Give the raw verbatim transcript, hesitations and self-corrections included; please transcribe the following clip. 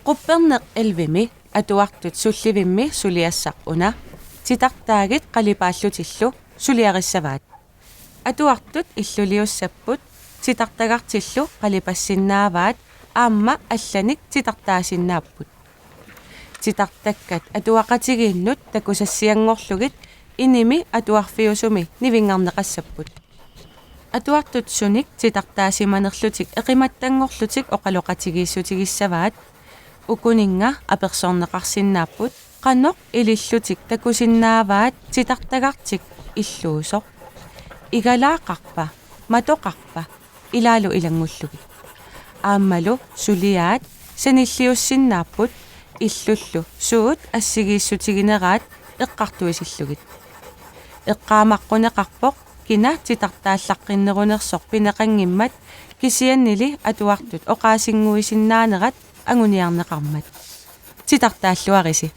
Qupperneq ellevemi atuartut sullivimmi suliassaq una titartaagit qalipaallutillu suliarissavaat. Atuartut illuliussapput titartagartillu qalipassinnaavaat aamma allanik titartaasinnaapput. Titartakkat atuaqatigiinnut takusassianngorlugit inimi atuarfiusumi nivinngarneqassapput. Atuartut sunik titartaasimanerlutik eqimattanngorlutik oqaloqatigiissutigissavaat, ukuninnga apersorneqarsinnaapput qanoq ilillutik takusinnaavaat titartagartik illuusoq. Igalaaqarpa, matoqarpa, ilaalu ilanngullugit. Aammalu suliaat sanilliussinnaapput illullu suut assigiissutigineraat eqqartuisillugit. Eqqaamaqquneqarpoq kina titartaallaqqinnerunersoq pineqanngimmat kisiannili atuartut oqaasinnguisinnaanerat anguniarneqarmat. Titartaalluarisi.